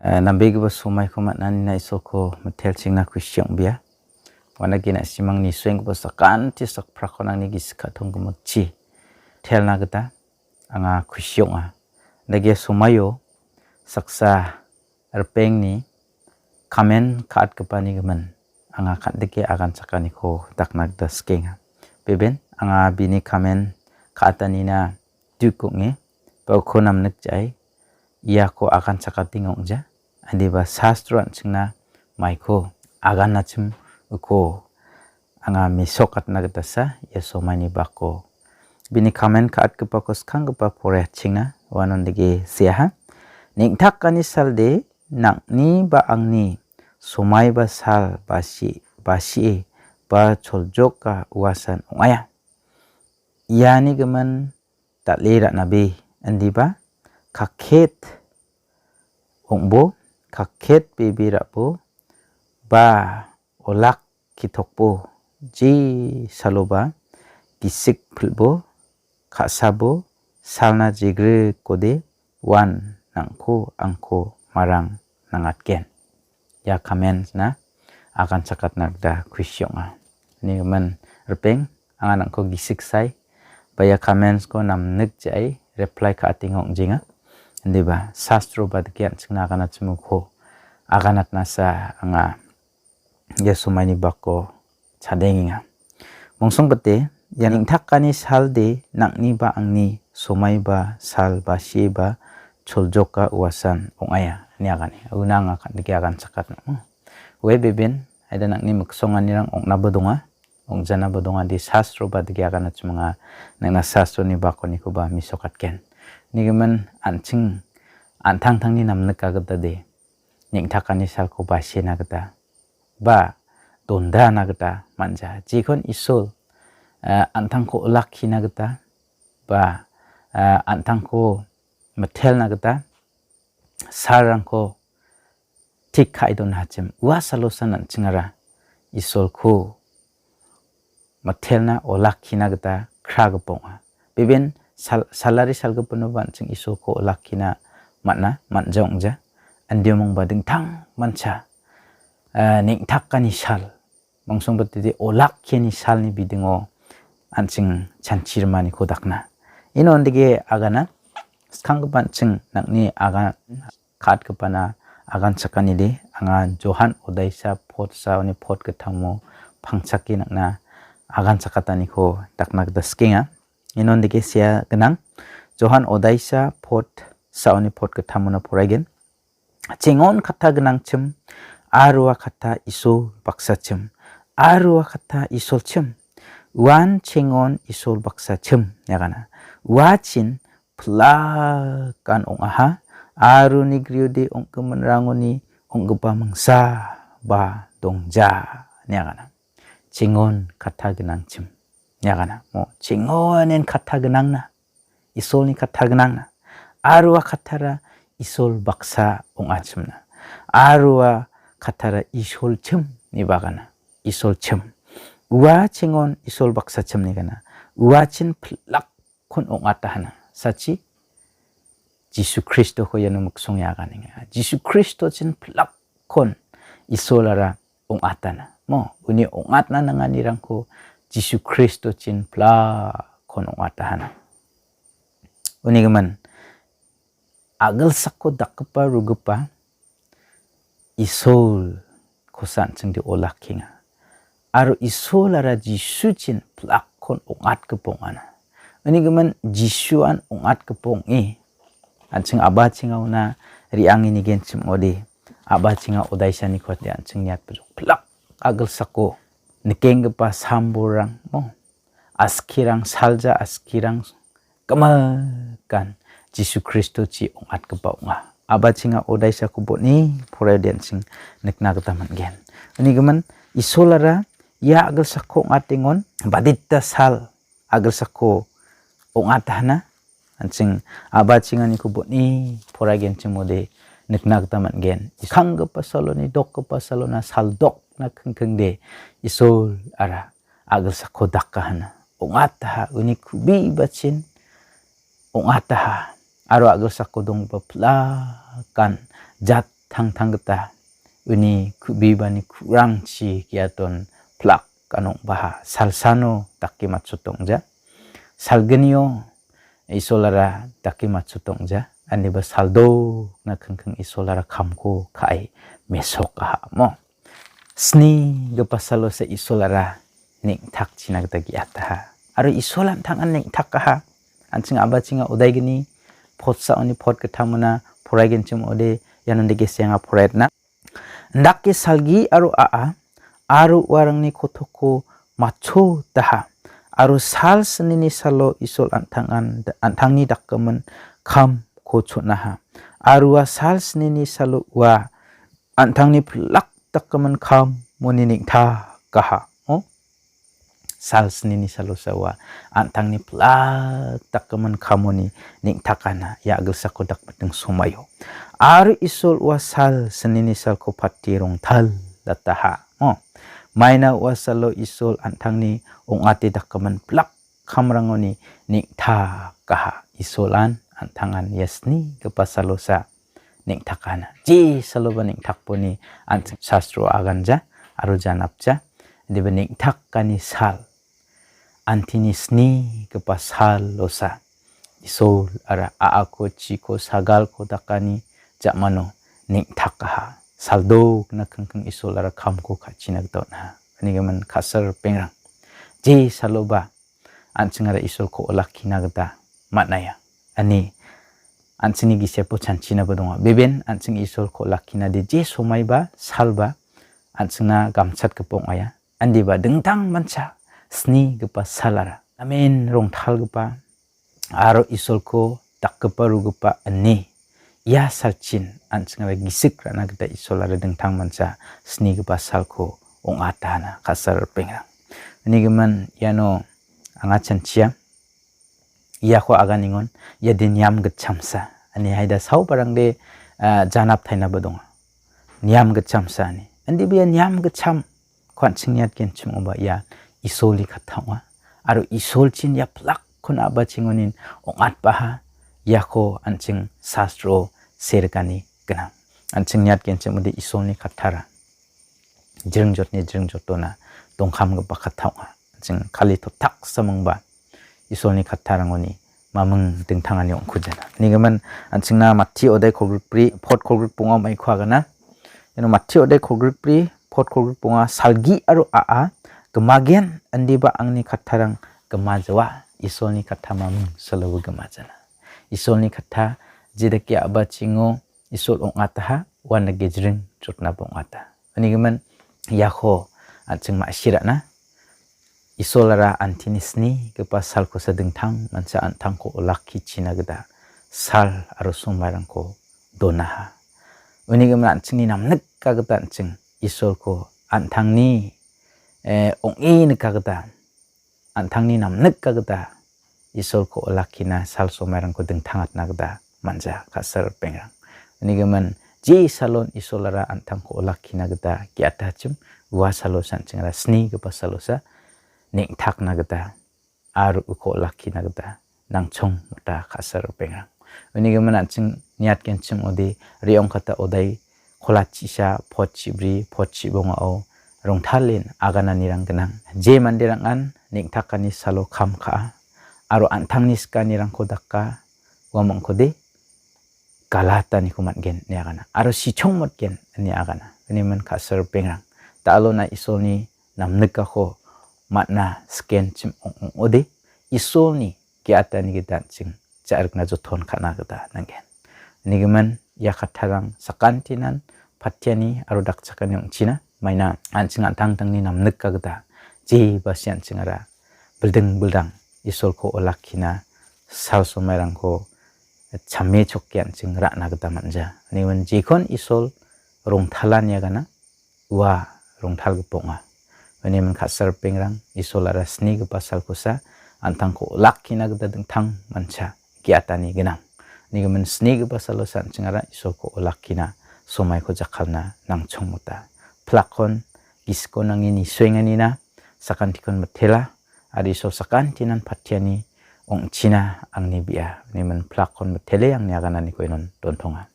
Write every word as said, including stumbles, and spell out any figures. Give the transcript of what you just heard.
Eh, nambegipa somaiko man·anina Isolko mitelchingna kusi ong·bia. Uanagina simangni soenggipa sakanti sakprakon angni gisik ka·tong gimikchi telna gita anga kusi ong·a. Dake somaio saksa ripengni kamen ka·atgipani gimin anga kandike aganchakaniko dakna gita sikenga. Beben anga bini kamen ka·atanina duk ong·e, ba uko namnikjae iako aganchakatenga ong·ja. Indiba sastro an·chingna maiko aganachim uko anga mesokatna gitasa ia somaini bako. Bini kamen ka·atgipako skanggipa poraiatchingna uanondike seaha. Neng·takani salde nang·ni ba angni somaiba sal basi-, basie ba choljoka uasan ong·aia. Iani gimin dal·e ra·nabe indiba kaket ong·bo, kaket bebe ra·bo ba olak kitokbo je saloba gisik pilbo ka·sabo salna jegrikode uan nang·ko angko marang nangatgen. Ia comments-na aganchakatna gita kusi ong·a. Nigimin ripeng, anga nang·ko gisik sai, ba ia comments-ko namnikjae reply ka·atenga ong·jenga. Indiba sastro ba dike an·chingna aganachimuko aganatnasa anga ia somaini bako chadengenga. Mongsongbite, ia neng·takani salde nang·ni ba angni somaiba sal ba sieba choljoka uasan ong·aia, ine agane. Una anga kandike aganchakatna. Ue beben, aida nang·ni miksonganirang ong·naba donga, ong·janaba donga, de sastro ba dike aganachimanga, nang·na sastroni bakonikoba mesokatgen. Nigimin an·ching an·tangtangni namnika gita de neng·takani salko basiena gita ba dondrana gita man·ja. Jekon Isol, eh, an·tangko olakkina gita ba, eh, an·tangko mitelna gita salrangko tik ka·e donachim. Ua salosan an·chingara Isolko mitelna olakkina gita kragipa ong·a. Beben sal-, salari salgipinoba an·ching Isolko olakkina man·a, man·ja ong·ja. Andiomongba dingtang mancha, eh, neng·takani sal, mongsongbitide olakkiani salni bidingo an·ching chanchi rimaniko dakna. Ino ondike agana, skanggipa an·ching nang·ni agan ka·atgipana aganchakanide anga Johan odaisa pot saoni pot gittamo pangchake nang·na aganchakataniko dakna gita sikenga. Inondike sea gnang. Johan odaisa pot saoni pot gittamona poraigen. Chengon katta gnangchim, aro ua katta Isol baksachim, aro ua katta Isolchim. Uan chengon Isol baksachim, niagana. Uachin plakan ong·aha, aro uni griode ong·giminrangoni ong·gipa mingsa ba dongja, niagana. Chengon katta gnangchim, niagana. Mo, chengonen katta gnangna, Isolni katta gnangna. Aro ua kattara Isol baksa ong·achimna. Aro ua kattara Isolchim, nibagana. Isolchim. Ua chengon Isol baksachim, nigana. Uachin plak kon ong·atahana. Sachi Jisu Kristoko iano miksonge aganenga. Jisu Kristochin plakkon Isolara ong·atana. Mo, uni ong·atna nanganirangko Jisu Kristochin plakkon ong·atahana. Uni gimin, a·gilsako dakgipa rugipa Isol kosa an·chingde olakkenga. Aro Isolara Jisuchin plakkon ong·atgipa ong·ana. Uni gimin Jisuan ong·atgipa ong·e. An·ching a·bachengaona re·ange nigenchim ong·ode. A·bachenga odaisani kote an·ching niatpajok plak a·gilsako nikenggipa sambolrang, mo, askirang, salja askirang, gimikan Jisu Kristochi ong·atgipa ong·a. A·bachenga odaisako bon·e poraiode an·ching nikna gita man·gen. Uni gimin Isolara ia a·gilsako ong·atengon badita sal a·gilsako ong·atahana an·ching a·bachenganiko bon·e poraigenchim ong·ode nikna gita man·gen. Skanggipa saloni dokgipa salona saldokna kingkingde Isolara a·gilsako dakahana. Ong·ataha uni kubibachin ong·ataha. Aro a·gilsako donggipa plakan jat tangtang gita uni ku-, bibani ku·rangchi giaton plak anong baha salsano dake matchotongja. Salgnio Isolara dake matchotongja. Aniba saldokna kingking Isolara kamko ka·e mesok aha mo. Snigipa salosa Isolara neng·takchina gita ge·ataha. Aro Isol an·tangan neng·takaha. An·ching a·bachenga odaigni potsaoni pot gittamona poraigenchim ode ianonde gesenga poraetna. Indake salgi aro a·a aro uarangni kotokko matchotaha. Aro sal snini salo Isol an·tangan, an·tangni dakgimin kamko chon·aha. Aro ua sal snini salo ua an·tangni pilak dakgimin kamoni neng·takaha. O, sal snini salosa ua an·tangni pilak dakgimin kamoni neng·takana ia a·gilsako dakmiting somaio. Aro Isol ua sal snini salko pate rongtaldataha. O, maina ua salo Isol an·tangni ong·ate dakgimin pilak kamrangoni neng·takaha. Isolan an·tangan ia snigipa salosa neng·takana. Je saloba neng·takboni an·ching sastro aganja aro janapja. Indiba neng·takani sal, antini snigipa salosa Isol ara a·ako, chiko, sagalko dakani ja·mano neng·takaha. Saldokna kingking Isol ara kamko ka·china gita on·aha. Unigimin ka·sal ripengrang, je saloba an·chingara Isolko olakkina gita man·aia. Ani an·chingni gisepo chanchinaba donga. Beben an·ching Isolko olakkinade je somaiba, salba an·chingna gamchatgipa ong·aia. Andiba dingtang mancha snigipa salara namen rongtalgipa aro Isolko dakgipa rugipa ine ia salchin an·chingara gisik ra·na gita Isolara dingtang mancha snigipa salko ong·atahana ka·sal ripengrang. Unigimin iano anga chanchia iako aganingon, ia de niam gitchamsa. Ani haida saobarangde, ah, janap tainaba donga. Niam gitchamsa ani. Andiba ia niam gitcham ko an·ching niatgenchim ong·ba ia Isolni katta ong·a. Aro Isolchin ia plakkon a·bachengonin ong·atbaha iako an·ching sastro sergani gnang. An·ching niatgenchim ong·ode Isolni kattara jringjotni jringjotona dongkamgipa katta ong·a. An·ching kali totaksa mingba Isolni kattarangoni maming dingtangani ong·kujana. Nigimin an·chingna Matti odai kolgrikbri, pot kolgrikbonga maiko agana. Iano Matti odai kolgrikbri, pot kolgrikbonga salgi aro a·a gimagen indiba angni kattarang gimajawa. Isolni katta maming salobo gimajana. Isolni katta jedake a·bachengo Isol ong·ataha, uan gejring jotnaba ong·ata. Unigimin iako an·ching ma·sirana. Isolara antini snigipa salkosa dingtang mancha an·tangko olakkichina gita sal aro somairangko donaha. Unigimin an·chingni namnika gita an·ching Isolko an·tangni, eh, ong·e nika gita an·tangni namnika gita Isolko olakkina sal somairangko dingtangatna gita manja ka·sal ripengrang. Unigimin je salon Isolara an·tangko olakkina gita ge·atachim, ua salosa an·chingara snigipa salosa neng·takna gita aro uko olakkina gita nangchong mota ka·sal ripengrang. Unigimin an·ching niatgenchim ode re·ongkata odai kolachisa pot chibri, pot chibongao rongtalen agananirang gnang. Je manderangan neng·takani salo kam ka·a, aro an·tangni sikanirangko daka, uamangkode galataniko man·gen ine agana, aro sichongmotgen ine agana. Unigimin ka·sal ripengrang, da·alona Isolni namnikako man·a sikenchim ong·ode, Isolni ge·atani gita an·ching ja·rikna joton ka·na gita nanggen. Unigimin ia kattarang sakantinan patiani aro dakchakani ong·china, maina an·ching an·tangtangni namnika gita jeba sianchingara bilding bildang Isolko olakkina sal somairangko chame chokke an·ching ra·na gita man·ja. Unigimin jekon Isol rongtalaniagana ua rongtalgipa ong·a. Unigimin ka·sal ripengrang, Isolara snigipa salkosa an·tangko olakkina gita dingtang mancha ge·atani gnang. Unigimin snigipa salosa an·chingara Isolko olakkina somaiko jakkalna nangchongmota. Plakkon gisiko nange nisoenganina sakantikon mitela, aro Isol sakantinan patiani ong·china angni bia. Unigimin plakkon mitele angni agananiko inon dontonga.